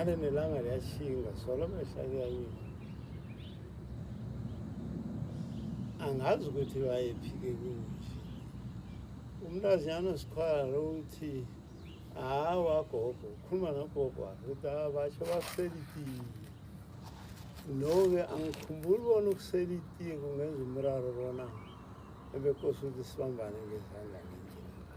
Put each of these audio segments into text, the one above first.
Nane nelanga liyashinga solo behla kuyayini. Angazi ukuthi wayephike kunje. Umntazinyana osikhwala uthi hawa gogo, ukhuluma nogogo wakhe ukuthi abatsho bakusela itiye. No-ke angikhumbuli bona ukusela itiye kungenza umraro bona ebekose ukuthi sibambane ngezandla ngendlela.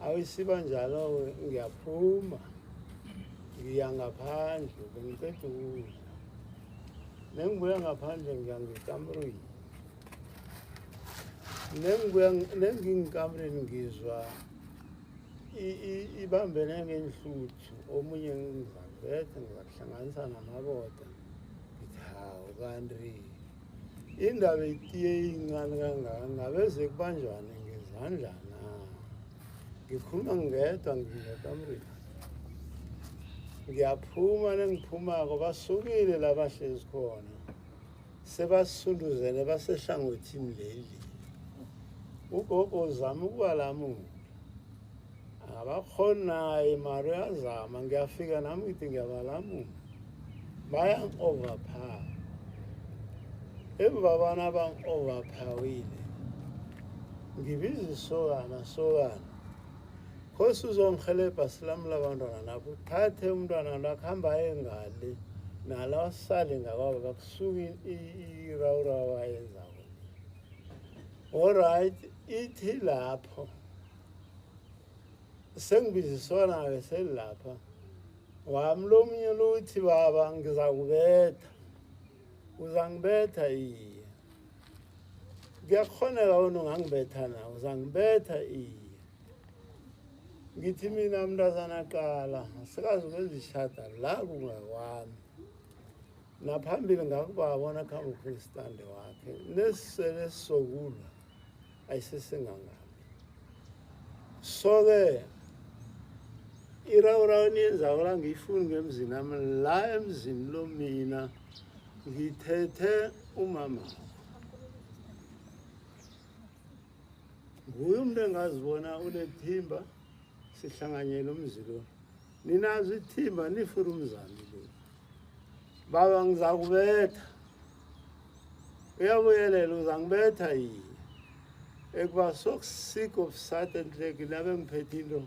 Awisiba njalo-ke ngiyaphuma ngiya ngaphandle bengiceda ukudla. Nengibuya ngaphandle ngiya ngekamrweni. Nengibuya nengingekamrweni ngizwa ibambene ngenhluthu omunye ngizakubetha ngizakuhlanganisa namaboda. Ngithi hawu kanti indaba itiye incane kangaka ngabeze kubanjwane ngezandla na. Ngikhuluma ngedwa ngingekamrweni. Ngiyaphuma nengiphumako basukile la bahlezi khona. Sebasunduzene basehlangothini leli. Ugogo uzama ukubalamula. Abakhoni naye mara uyazama ngiyafika nami ngithi ngiyabalamula. Bayangi-overpower. Emva bana bangi-overpowerile. Ngibiza isokana sokana. Khosi uzongihelebha silamula abantwana lapho uthathe umntwana lo akuhamba aye ngale nala asale ngakwabo bakusuka irawurawu ayenzako. Alright, ithi lapho sengibiza isona-ke selilapha wami lo munye luthi baba ngizakubetha uzangibetha iye kuyakhoneka wena ungangibetha na uzangibetha iye ngithi mina mntazana qala asikazi ukwenza ishada la kungakwami naphambili ngakubabona khambe uprestande wakhe nesisele sisokulwa ayisesengangami so-ke irawurawu eniyenzako la ngiyifuni ngemzini ami la emzini lo mina ngithethe umama nguye umuntu engazibona unethimba sihlanganyele umzi lo ninazo ithimba nifuna umzami lo baba ngizakubetha uyabuyelela uzangibetha yiye ekuba so sick of sudden like labe ngiphethe into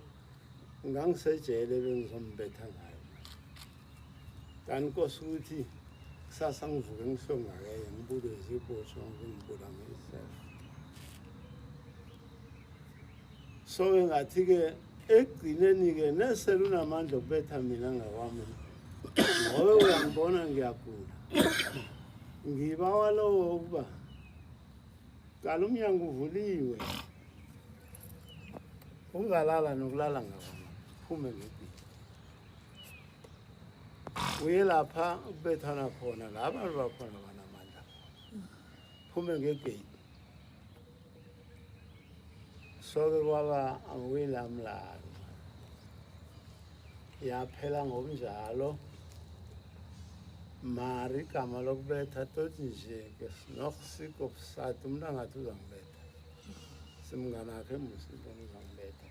ngangisejele bengizombetha ngayo kanti nkosi ukuthi kusasa ngivuke ngihlongakele ngibulwe zibotshwa ngibula myself so-ke ngathi-ke ekugcineni-ke nesele unamandla okubetha mina ngakwami ngoba uyangibona ngiyagula ngibawa lowo ukuba qala umnyango uvuliwe ungalala nokulala ngakwami phume ngebhili uye lapha kubethana khona la abantu bakhona banamandla phume ngegate soke kwaba akuyilamlalo yaphela ngokunjalo mari igama lokubetha toti nje ke sinosiko busati umuntu angathi uzangibetha simnganakhe musibona uzangibetha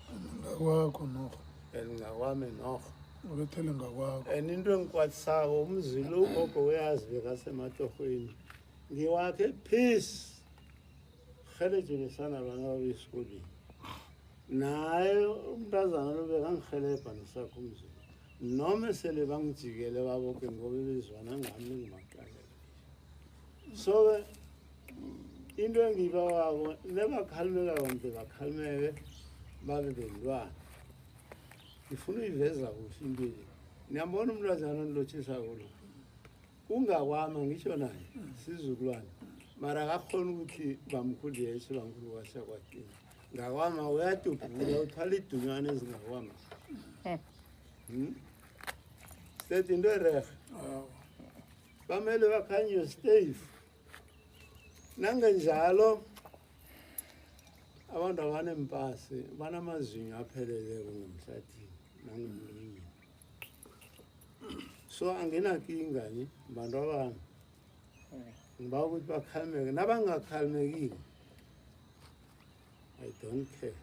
Ngakwakho norho. And ngakwami norho. Ubethele ngakwakho. And into engikwatisako umzilo ugogo uyazi bekasematohweni ngiwakhe peace rhelejele sana bana babe esikolweni naye umntazana lo bekangihelebha nosakho umzilo noma sele bangijikele baboke ngoba bezwana ngami ngimaqalela so-ke into engiyibawako nebakhalimekako mde bakhalimeke babe bentwana ngifuna uyiveza kuhle into le niyambona umntazana onilotshisa kulo ungakwami ngisho naye sizukulwane mara akakhona ukuthi bamkhulu yesu bamkhulu wasekwatini ngakwama uyadubhula uthwala idunywana ezingakwama Sethi into erehe bamele bakhanywe stave nangenjalo abantu abanempasi banamazinyo apheleleko ngemhlathini nangemlonyeni so anginakinga ni bantu abami ngiba ukuthi bakhalimeke nabangakhalimekile I don't care.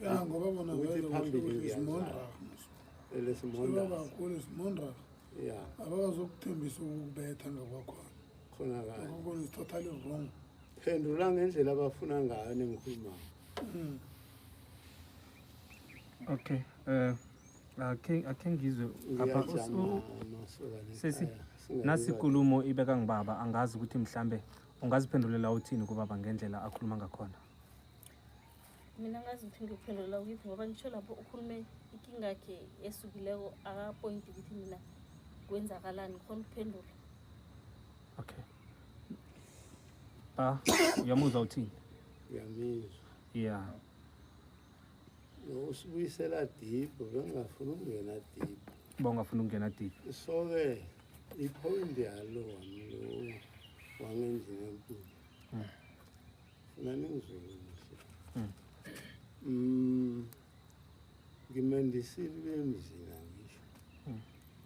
Ya, ngoba bona Ukuthi vele phambili kuhle ngiyazana. simondrag. Elesimonda. Sebabakhulu simondrag. Ya. Ababazokuthembisa ukubetha ngakwakhona. Khona kanye. Ngakwakhona is totally wrong. Phendula ngendlela abafuna ngayo nengikhuluma. Okay. Akhe ngizwe apha Ngiyajama masokana. Sesi, ekhaya, singabi nasi ikulumo ibeka ngibaba, angazi ukuthi mhlambe ungaziphendulela uthini kubaba ngendlela akhuluma ngakhona. Mina ngazi ukuthi ngiyophendula kuyiphi, ngoba ngitsho lapho ukhulume inkinga yakhe esukileko, akapointi ukuthi mina kwenzakalani, ngikhona ukuphendula. Okay. Ba, uyamuzwa uthini? Ngiyamizwa. Yeah. Usibuyisela deep, bengingafuni ukungena deep. Ba ungafuni ukungena deep. So-ke i-point yalo wami lo wangendlini enkulu. Funa ningizwe kuhle. Ngimendisile bemzini angisho.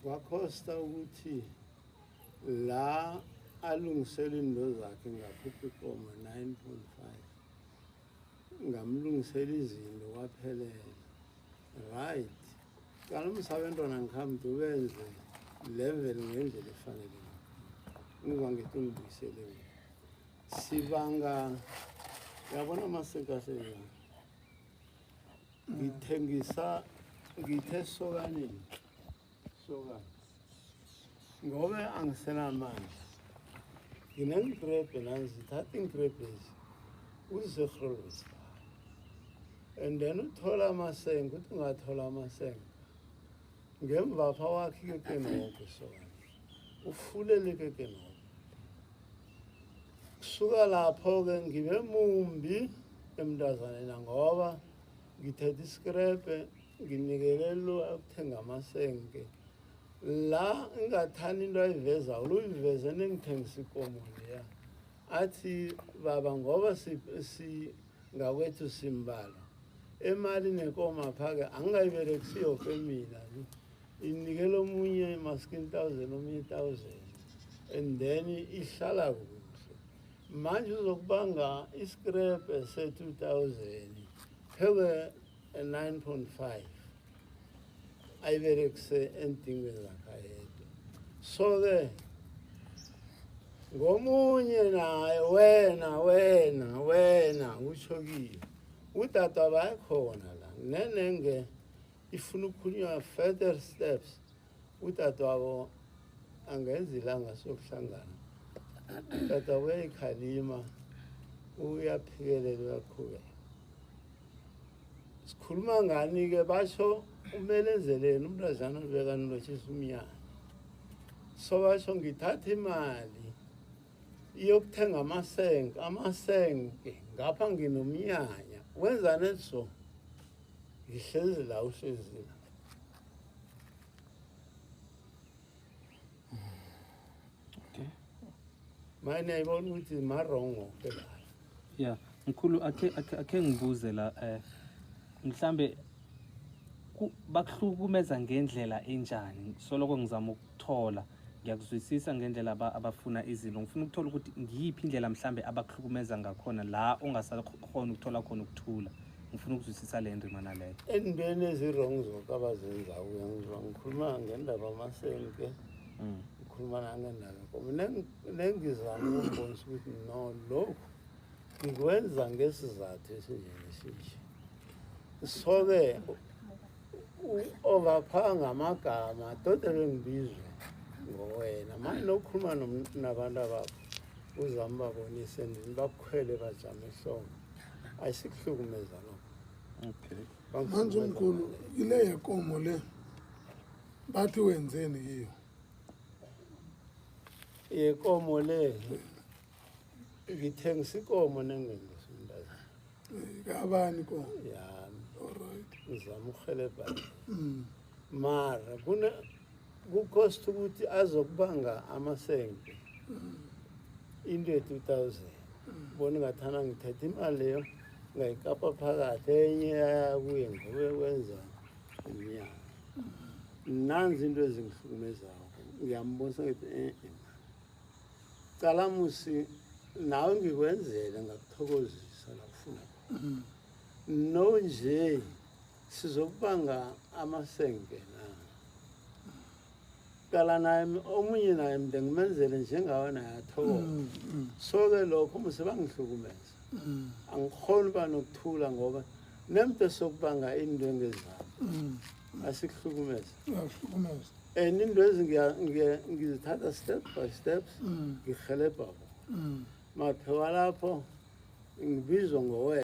Kwakhosta ukuthi la alungisela into zakhe ngakhupha ikomo 9.5. Ngamlungisela izinto kwaphelela. Right. Qala umsabentwana ngikhambe ubenze level ngendlela efanele. Ngizwa ngithi ngibuyisele. Sibanga yabona masekase. Ngithengisa ngithe sokaneni. Sokane. Ngobe angisenamandla. Nginengibrebhe nanzi, thatha iingrebhezi uzisegrolweni. And then uthola amasenke, uthi ungathola amasenke. Ngemva pha wakhe kekenoko sokane. Ufulele kekenoko. Kusuka lapho-ke ngibe mumbi emntazaneni ngoba ngithethe isikrebhe nginikele lo ukuthenga amasenke. La ngingathanda into ayivezako, luyiveze nengithengisa ikomo leya. Athi baba ngoba ngakwethu simbalwa. Emali nenkomo phake angingayiberekisi yoke mina. Inikela omunye maskin 1000 omunye 1000 and then ihlala kuhle. Manje uzokubanga isikrebhe se-2000 phekwe 9.5 ayiberekise endingweni zakhe yedwa. So-ke ngomunye naye wena utsho kiyo udada bayakhona la nenenge ifuna ukukhulunywa further steps. Udadewabo angenza ilanga sokuhlangana. Udadewabo uyayikhalima, uyaphikelela, uyaqhubeka. Sikhuluma ngani-ke basho umele enzeleni umntazana bekanilotshisa umnyanya. So basho ngithatha imali iyokuthenga amasenke ngapha nginomnyanya. Wenzani so? Ngihlezi la uhlezi la. Okay. Mine ayibona ukuthi marongo ke la. Yeah, mkhulu akhe ngibuze la mhlambe bakuhlukumeza ngendlela enjani? Soloko ngizama ukuthola, ngiyakuzwisisa ngendlela abafuna izinto. Ngifuna ukuthola ukuthi ngiyiphi indlela mhlambe abakuhlukumeza ngakhona la ongasakhona ukuthola khona ukuthula. Ngifuna ukuzwisisa le ndima naleyo. Entweni ezi-wrong zonke abazenzayo, uyangizwa ngikhuluma ngendaba amasenke, ngikhuluma nangendaba yenkomo. Nengizama ukubonisa ukuthi no, lokhu ngikwenza ngesizathu esinjengesinje. So-ke overpower ngamagama tode bengibizwe ngowena. Manje nokukhuluma nabantu abakho uzame ubabonise endlini bakukhwele bajame ehlombe. Ayisikuhlukumeza lokho. Okay. Manje mkhulu ile yekomo le bathi wenzeni kiyo? Yekomo le ngithengisa ikomo nengengisa umntazana. Kabani komo? Yami. Alright. Ngizama ukuhelebha. Mara kukhosta ukuthi azokubanga amasenke into ye-2000. Bona ngathana ngithethe imali leyo ngayikapa phakathi enye yakuye ngobe kwenza umnyaka. Nanzi into ezingihlukumezayo. Ngiyambonisa ngithi cala musi nawe ngikwenzele ngakuthokozisa la ufuna khona. No nje sizokubanga amasenke na. Qala naye omunye naye mde ngimenzele njengawe naye athokoza. So-ke lokho muse bangihlukumeza. Angikhoni uba nokuthula ngoba nemde sokubanga into engezami. Asikuhlukumeza. Uyahlukumeza. And into ezi ngizithatha step by steps, ngihelebha bona. Maphewa lapho ngibizwa ngowena.